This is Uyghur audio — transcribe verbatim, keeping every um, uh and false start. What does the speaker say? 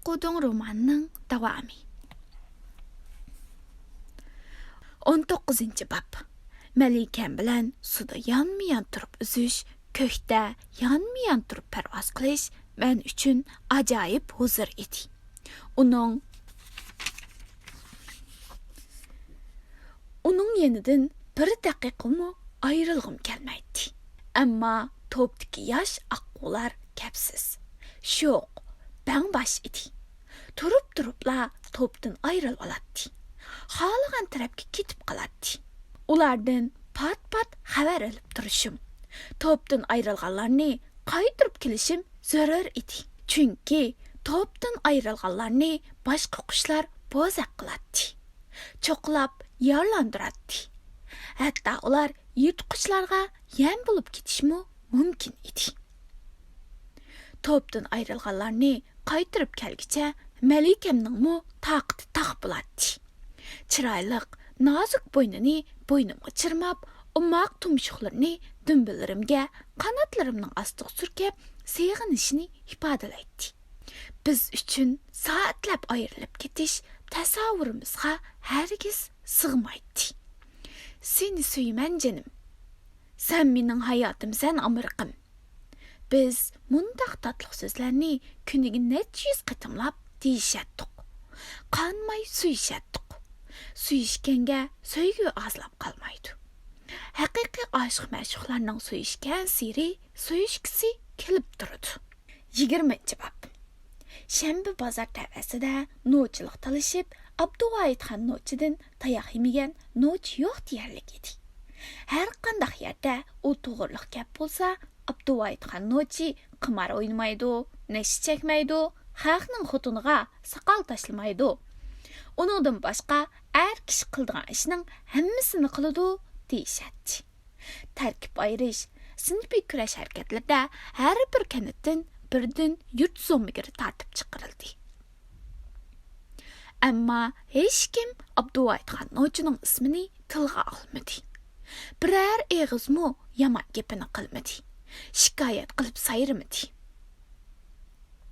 قۇدۇڭ رومانىنىڭ داۋامى. ئون توققۇزىنچى باب. مەلىكەم بىلەن سۇدا يانمۇيان تۇرۇپ ئۈزۈش، كۆكتە يانمۇيان تۇرۇپ پەرۋاز قىلىش مەن ئۈچۈن ئاجايىپ ھۇزۇر ئىدى. ئۇنىڭ، ئۇنىڭ يېنىدىن بىر دەقىقىمۇ ئايرىلغۇم كەلمەيتتى. ئەمما توپتىكى ياش ئاققۇلار كەپسىز، شوخ، بەڭباش ئىدى. تۇرۇپ-تۇرۇپلا توپتىن ئايرىلىۋالاتتى. خالىغان تەرەپكە كېتىپ قالاتتى. ئۇلاردىن پات-پات خەۋەر ئېلىپ تۇرۇشۇم، توپتىن ئايرىلغانلارنى قايتۇرۇپ كېلىشىم زۆرۈر ئىدى. چۈنكى توپتىن ئايرىلغانلارنى باشقا قۇشلار بوزەك قىلاتتى. چوقۇلاپ يارىلاندۇراتتى. ھەتتا ئۇلار يىرتقۇچلارغا يەم بولۇپ كېتىشمۇ مۇمكىن ئىدى. توپتىن ئايرىلغانلارنى قايتۇرۇپ كەلگۈچە مەلىكەمنىڭمۇ تاقىتى تاق بولاتتى. چىرايلىق، نازۇك بوينىنى بوينۇمغا چىرماپ، ئوماق تۇمشۇقلىرىنى دۈمبىلىرىمگە، قاناتلىرىمنىڭ ئاستىغا سۈركەپ، سېغىنىشىنى ئىپادىلەيتتى. بىز ئۈچۈن سائەتلەپ ئايرىلىپ كېتىش تەسەۋۋۇرىمىزغا ھەرگىز سىغمايتتى. سېنى سۆيىمەن، جېنىم. سەن مېنىڭ ھاياتىمسەن، ئامرىقىم. بىز مۇنداق تاتلىق سۆزلەرنى كۈنىگە نەچچە يۈز قېتىملاپ دېيىشەتتۇق. قانماي سۆيۈشەتتۇق. سۆيۈشكەنگە سۆيگۈ ئازلاپ قالمايدۇ. ھەقىقىي ئاشىق-مەشۇقلارنىڭ سۆيۈشكەنسېرى سۆيۈشكۈسى كېلىپ تۇرىدۇ. يىگىرمىنچى باب. شەنبە بازار تەۋەسىدە نوچىلىق تالىشىپ، ئابدۇۋاھىتخان نوچىدىن تاياق يېمىگەن نوچى يوق دېيەرلىك ئىدى. ھەر قانداق يەردە ئۇ توغرىلىق گەپ بولسا، ئابدۇۋاھىتخان نوچى قىمار ئوينىمايدۇ، نەشە چەكمەيدۇ، خەقنىڭ خوتۇنىغا ساقال تاشلىمايدۇ. ئۇنىڭدىن باشقا ئەر كىشى قىلىدىغان ئىشنىڭ ھەممىسىنى قىلىدۇ، دېيىشەتتى. تەركىب ئايرىش، سىنىپىي كۈرەش ھەرىكەتلىرىدە ھەر بىر كەنتتىن بىردىن يۇرت زومىگىرى تارتىپ چىقىرىلدى. ئەمما ھېچكىم ئابدۇۋاھىتخان نوچىنىڭ ئىسمىنى تىلغا ئالمىدى. بىرەر ئېغىزمۇ يامان گېپىنى قىلمىدى. شىكايەت قىلىپ سايرىمىدى.